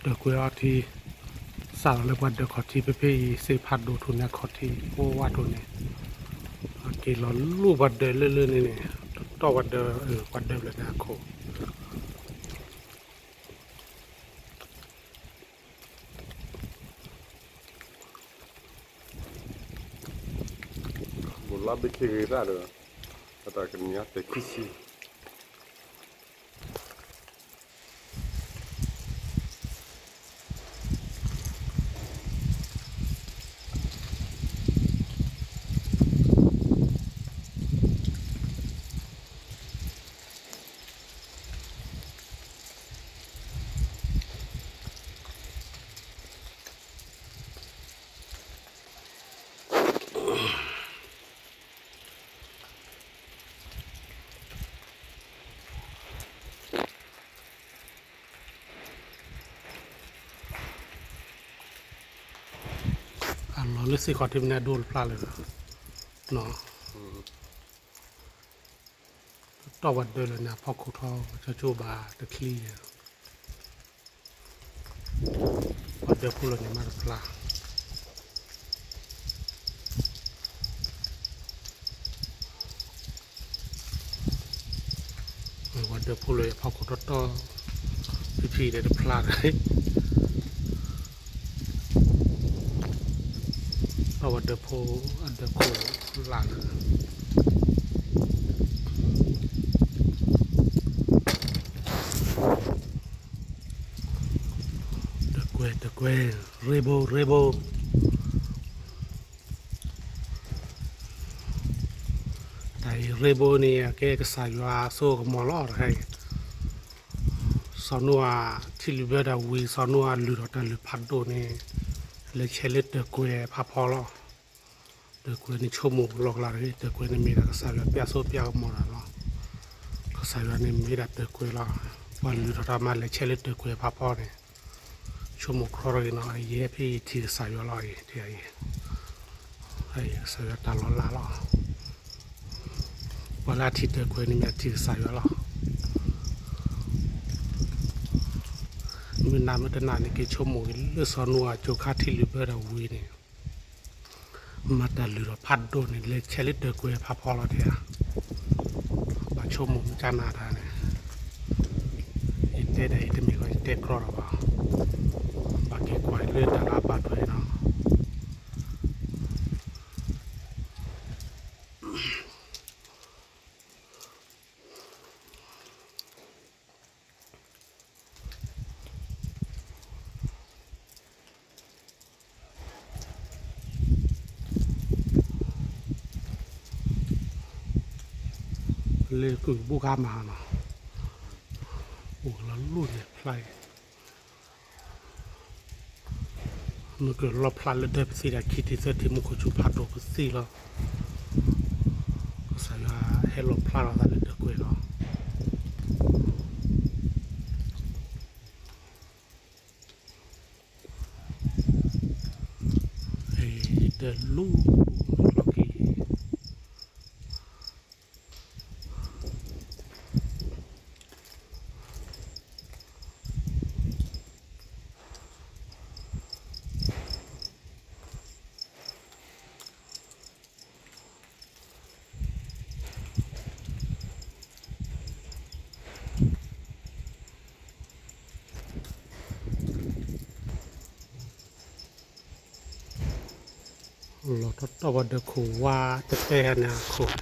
ဒၢးကွဲအီထံ, စးလီၤလၢပှၤဒၢးခီၣ်ထံးဖဲဖဲအံၤ စ့ဖးဒိၣ်ထူၣ်န့ၣ် အခီၣ်ထံးအိၣ်ဝးထူၣ်န့ၣ်, က့ၤလီၤလူၢ်ပှၤဒၢးလၢလၢန့ၣ်န့ၣ်, တတီၢ်ပှၤဒၢး, ပှၤဒၢးဖျၢၣ်န့ၣ်အခိၣ် ဘူးလီဘ့ၣ်ဆ့ဂ့ၤတၢ်ဒီး ပတၢ်ကနံၤအတဲာ်ခံဆံ အလီၤလၢစ့ခီၣ်ထံးမ့ၢ်န့ၣ် အဒိၣ်တဖျါလၢာ်, တီၢ်ပှၤဒၢးလၢာ်န့ၣ် အဖီခိၣ်ထီ ကၠီကၠိဘၣ်တချံယဲၢ် ပှၤဒၢးဖိလၢာ်န့ၣ်မးတဖျါ, ပှၤဒၢးဖိလၢာ်အဖီခိၣ်တီတီ ဖံဖံဒီးတဖျါဒီး တီၢ်ပှၤဒၢးဖိအဒၢးခိၣ်လၢ်လၢာ် တကွဲးတကွဲး rainbow rainbow တၢ်အံၤ rainbow န့ၣ် အကဲကစၢ်ယွၤအစိကမီၤလီၤတခါအံၤ, စီၤနိအၤထံလုၢ်ဘၢတၢ်ဝံၤ စီၤနိအၤလုၢ်ထီၣ်တၢ်လုၢ်ဖးဒိၣ်န့ၣ် လဲၤဆဲးလၢတၢၤကွဲၤဖးဖီလီၤ. တၢၤကွဲၤန့ၣ်ဆိကမိၣ်လီၤကလၢ်တဂ့ၤ, တၢၤကွဲၤန့ၣ်မ့ၢ်ဒၣ်ကစၢ်ယွၤပျၢ်စိပျၢ်ကမီၤတၢ်လီၤ. ကစၢ်ယွၤန့ၣ်မ့ၢ်ဒၣ်တၢၤကွဲၤလီၤ. ပှၤလုၢ်ထီၣ်တၢ်မၤလဲၤဆဲးလၢတၢၤကွဲၤဖးဖီန့ၣ် ဆိကမိၣ်ကြီတဂ့ၤနီၤ, ယဟဲဖဲအံၤထံၣ်ကစၢ်ယွၤလီၤအံၤ, ကစၢ်ယွၤတၢ်လီၤလးလီၤ. ပှၤလၢအထံၣ်တၢၤကွဲၤန့ၣ်မ့ၢ်အထံၣ်ကစၢ်ယွၤလီၤ. မုၢ်နၤမ့ၢ်တနၤန့ၣ် က့ၤဆိကမိၣ်က့ၤလၢစီၤနိအၤကၠိခါထံလုၢ်ဘၢတၢ်ဝံၤန့ၣ် မၤတၢ်လုၢ်ထီၣ်ဖးဒိၣ်န့ၣ် လဲၤဆဲးလၢတၢၤကွဲၤဖးဖီလီၤတဲဧါ. ဘၣ်ဆိကမိၣ်မကနၣ်တၢ်န့ၣ်, ယတဲဒၣ်အံၤတမ့ၢ်လီၤ ယတဲကြီလီၤဘၣ်. ဘၣ်က့ၤကွၢ်လၢတၢ်လၢအဘၣ်ထွဲနီၤ. လၢကုၢ်ဘူၣ်ကါမၤနီၤ, အိၣ်လီၤလိၣ်န့ၣ်ဖျါအံၤ, မ့ၢ်ကလီၣ်ဖျါလၢဒၢးပသံးတၢ်ခံထံၣ်သၢထံၣ်မူခိၣ်ဆူဖးဒိၣ်ပသံးလီၤ. ကစၢ်ယွၤဟဲလီၣ်ဖျါထီၣ်သးလၢတၢၤကွဲၤလီၤ. တၢ်လူၢ်လီၤက့ၤ လီၤတီတီပှၤဒၢးခိၣ်ဝါတတဲဟဲန့ၣ်အခိၣ်